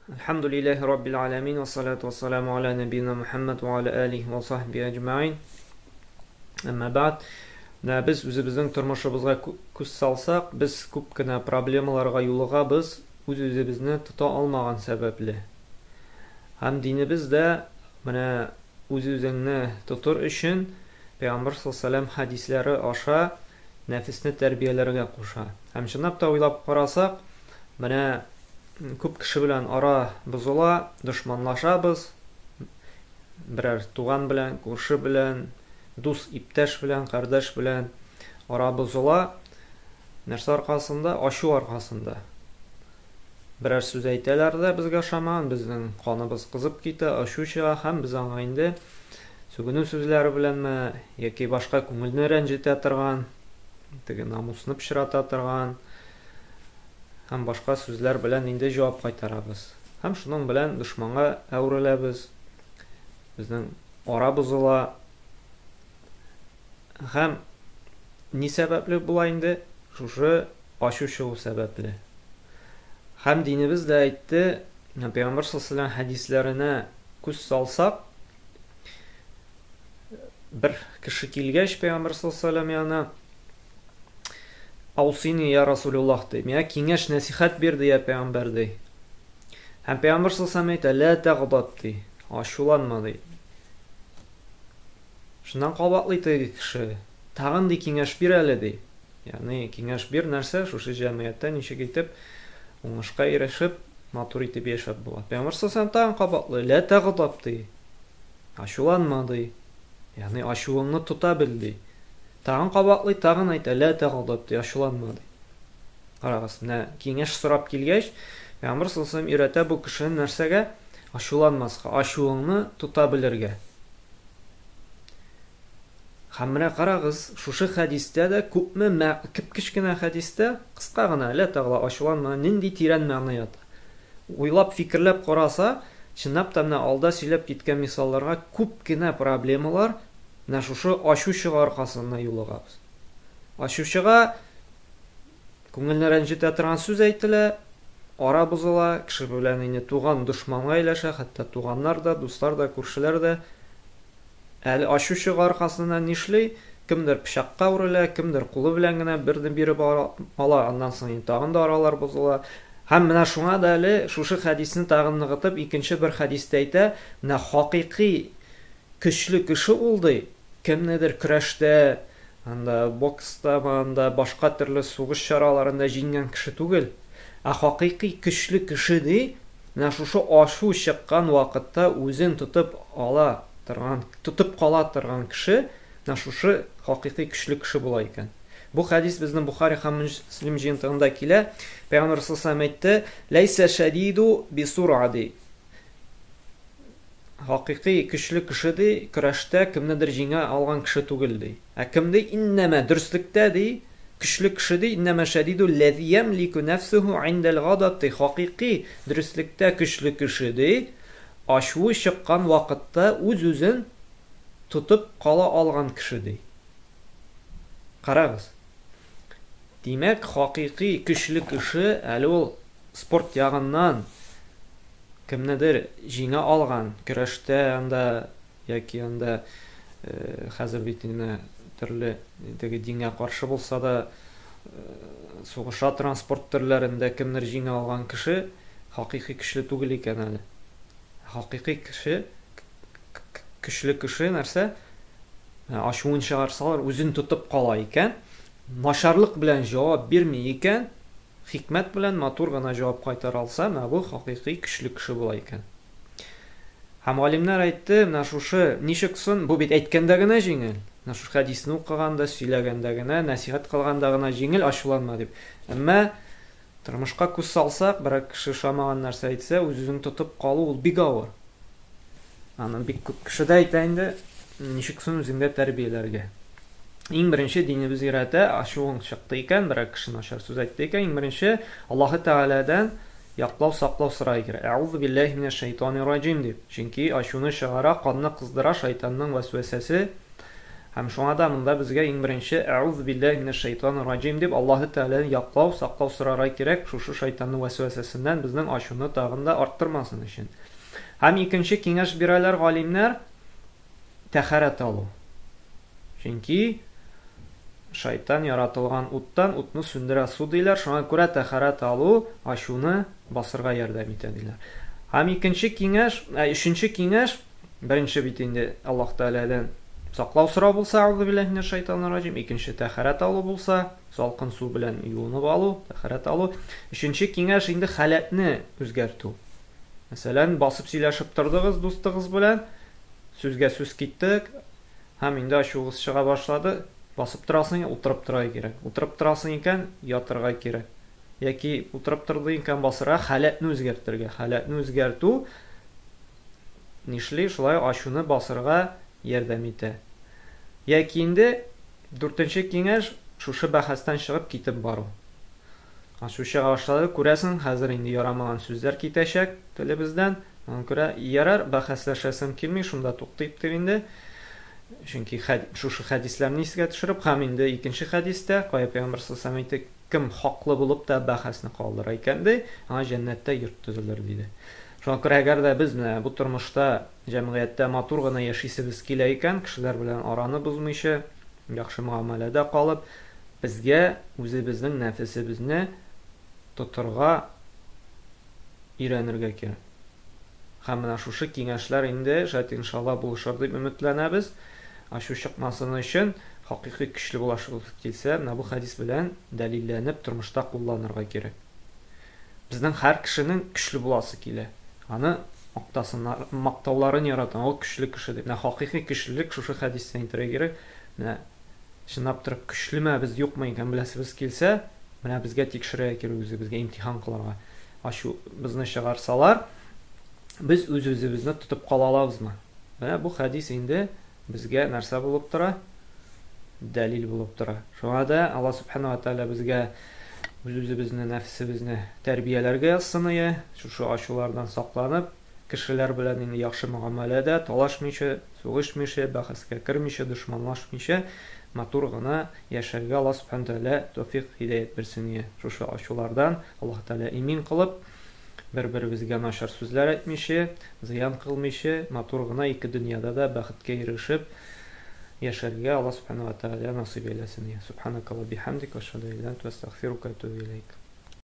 Әлхәмдүлилләһи раббил галәмин вассалату вассаламу аля нәбиина Мухәммәд ва аля алихи ва сахби әҗмәгыйн. Әмма бәгъд, менә без үзебезнең тормышыбызга күз салсак, без күп кенә проблемаларга юлыгабыз, үз-үзебезне тота алмаган сәбәпле. Һәм динебез дә менә үз-үзеңне тотыр өчен Пәйгамбер саллаллаһу хәдисләре аша нәфесне тәрбияләргә куша. Һәм чынлап та уйлап карасак, менә күп кеше белән ара бозыла, дошманлашабыз, берәр туган белән, күрше белән, дус, иптәш белән, кардәш белән ара бозыла. Нәрсә аркасында? Ачу аркасында. Берәр сүз әйтәләр дә безгә ошамаган, безнең каныбыз кызып китә, ачу чыга һәм без аңа инде сүгенү сүзләре беләнме яки башка күңелне рәнҗетә торган, теге намусны пычрата торган һәм башка сүзләр белән инде җавап кайтарабыз. Һәм шуның белән дошманга әвереләбез. Безнең ара бозыла. Һәм ни сәбәпле була инде? Шушы ачу чыгу сәбәпле. Һәм динебез дә әйтте, Пәйгамбәр саллаллаһу алейһи хәдисләренә күз салсак, бер кеше килгәч Пәйгамбәр саллаллаһу алейһи янына, Аусини я Расулуллах ди. Миңа киңәш, нәсихәт бир ди, я пәйгамбәр ди. Һәм пәйгамбәр саллаллаһу алейһи әйтә, ла тәгъдаб ди. Ачуланма ди. Шуннан кабатлый теге кеше. Тагын ди киңәш бир әле ди. Ягъни киңәш бир нәрсә, шушы җәмгыятьтә ничек итеп уңышка ирешеп, матур итеп яшәп була. Пәйгамбәр саллаллаһу тагын кабатлый, ла тәгъдаб ди. Ачуланма ди. Ягъни ачуыңны тота бел ди. Тагын кабатлый, тагын әйтә, лә тәгъдаб ди, ачуланма ди. Карагыз, менә киңәш сорап килгәч, Пәйгамбер саллаллаһу өйрәтә бу кешене нәрсәгә? Ачуланмаска, ачуыңны тота белергә. Һәм менә карагыз, шушы хәдистә дә күпме кеп-кечкенә хәдистә, кыска гына, лә тәгъла, ачуланма, нинди тирән мәгънә ята. Уйлап, фикерләп караса, чынлап та менә алда сөйләп киткән мисалларга күп кенә проблемалар Менә шушы ачу чыга аркасында юлыгабыз. Ачу чыга, күңелне рәнҗетә торган сүз әйтелә, ара бозыла, кеше белән инде туган дошманга әйләшә, хәтта туганнар да, дуслар да, күршеләр дә. Әле ачу чыга аркасында нишли? Кемдер пычакка үрелә, кемдер кулы белән генә берне биреп ала, аннан соң инде тагын да аралар бозыла. Һәм менә шуңа да әле шушы хәдисне тагын ныгытып икенче бер хәдистә әйтә, менә хакыйкый Көчле кеше ул, ди, кемнедер көрәштә, анда бокста, анда башка төрле сугыш чараларында җиңгән кеше түгел, ә хакыйкый көчле кеше, ди, менә шушы ачу чыккан вакытта үзен тотып ала торган, тотып кала торган кеше, менә шушы хакыйкый көчле кеше була икән. Бу хәдис безнең Бухари һәм Мөслим җыентыгында килә. Пәйгамбәр саллаллаһу алейһи әйтте: "Ләйсә шәдиду бисур'a" ди. Хакыйкый көчле кеше, ди, көрәштә кемнедер җиңә алган кеше түгел, ди. Ә кем, ди, иннәмә, дөреслектә, ди, көчле кеше, ди, иннәмә шәдиду ләзи ямлику нәфсүһү индәл гадаб, ди, хакыйкый, дөреслектә көчле кеше, ди, ачуы чыккан вакытта үз-үзен тотып кала алган кеше, ди. Карагыз. Димәк, хакыйкый көчле кеше әле ул спорт ягыннан кемнедер җиңә алган, көрәштә анда яки анда хәзер бит инде төрле теге дингә каршы булса да сугыша торган спорт төрләрендә кемнер җиңә алган кеше хакыйкый көчле түгел икән әле. Хакыйкый кеше, көчле кеше нәрсә? Ачуын чыгарсалар, үзен тотып кала икән, начарлык белән җавап бирми икән, Хикмәт белән матур гына җавап кайтара алса, менә бу хакыйкый көчле кеше була икән. Һәм галимнәр әйтте, менә шушы ничек сон, бу бит әйткәндә генә җиңел. Менә шушы хәдисне укыганда, сөйләгәндә генә, нәсихәт кылганда гына җиңел, ачуланма дип. Әмма тормышка күз салсак, берәр кеше ошамаган нәрсә әйтсә, үз-үзеңне тотып калу ул бик авыр. Аны бик күп кеше дә әйтә инде, ничек соң үзеңдә тәрбияләргә. Иң беренче динебез өйрәтә, ачуың чыкты икән, берәр кеше начар сүз әйтте икән, иң беренче Аллаһы Тәгаләдән яклау, саклау сорай кирәк. Әгъузу биллаһи минәш шайтанир раҗим дип. Чөнки ачуны чыгара, канны кыздыра шайтанның вәсвәсәсе. Һәм шуңа да монда безгә иң беренче Әгъузу биллаһи минәш шайтанир раҗим дип Аллаһы Тәгаләдән яклау, саклау сорарга кирәк, шушы шайтанның вәсвәсәсеннән безнең ачуны тагын да арттырмасын өчен. Һәм икенче киңәш бирәләр галимнәр, тәхәрәт алу. Чөнки шайтан яратылган уттан утны сүндерә су диләр, шуңа күрә тәхәрәт алу ачуны басырга ярдәм итә диләр. Һәм икенче киңәш, ә, өченче киңәш, Беренче бит инде Аллаһ Тәгаләдән саклау сорау булса, әгъузу биллаһи минәш шайтанир раҗим. Икенче тәһарәт алу булса, салкын су белән юынып алу, тәһарәт алу. Өченче киңәш инде халәтне үзгәртү. Мәсәлән, басып сөйләшеп тордыгыз дустыгыз белән, сүзгә сүз киттек, һәм инде ачуыгыз чыга башлады. Басып торасың, утырып торырга кирәк. Утырып торасың икән, ятырга кирәк. Яки утырып торды икән, басырга, халәтне үзгәртергә. Халәтне үзгәртү Нишли, шулай ачуны басырга ярдәм итә. Яки инде дүртенче киңәш, шушы бәхәстән чыгып китеп бару. Ачу чыга башлады, күрәсең, хәзер инде ярамаган сүзләр китәчәк телебездән. Аңа күрә, ярар, бәхәсләшәсем килми, шунда туктыйк дип инде. Чөнки шушы хәдисләрне искә төшереп, һәм инде икенче хәдистә, кая пәйгамбәр саллаллаһу алейһи ва әйтте, Кем хаклы булып та бәхәсне калдыра икән, ди, аңа җәннәттә йорт төзелер, диде. Шуңа күрә әгәр дә без менә бу тормышта, җәмгыятьтә матур гына яшисебез килә икән, кешеләр белән араны бозмыйча, яхшы мөгамәләдә калып, безгә үзебезнең нәфесебезне тотырга өйрәнергә кирәк. Һәм менә шушы киңәшләр инде, шәт иншалла, булышыр дип өметләнәбез. Ачу чыкмасын өчен, хакыйкый көчле булашыбыз килсә, менә бу хәдис белән дәлилләнеп тормышта кулланырга кирәк. Безнең һәр кешенең көчле буласы килә. Аны мактасыннар, мактауларын ярата, ул көчле кеше дип. Менә хакыйкый көчлелек шушы хәдистән әйтергә кирәк. Менә чынлап торып көчлеме без, юкмы икән беләсебез килсә, менә безгә тикшерергә кирәк үзебезгә, имтихан кылырга. Ачуыбызны чыгарсалар, без үз-үзебезне тотып кала алабызмы? Менә бу хәдис инде безгә нәрсә булып тора? Дәлил булып тора. Шуңа да Алла Субхана ва Тааля безгә үз-үзебезне, нәфесебезне тәрбияләргә язсын ие, шушы ачулардан сакланып, кешеләр белән инде яхшы мөгамәләдә, талашмыйча, сугышмыйча, бәхәскә кермичә, дошманлашмыйча, матур гына яшәргә Алла Субхана Тааля тәүфик, һидаять бирсен ие. Шушы ачулардан Аллаһ Тәгалә имин кылып, бер-беребезгә начар сүзләр әйтмичә, зыян кылмыйча, матур гына ике дөньяда да бәхеткә ирешеп яшәргә Аллаһ Субхана ва Тәгалә насыйп әйләсен. Субханакалла бихамдик, ва ашһаду ан ла илаһа илля анта, астагфирука ва атубу иләйк.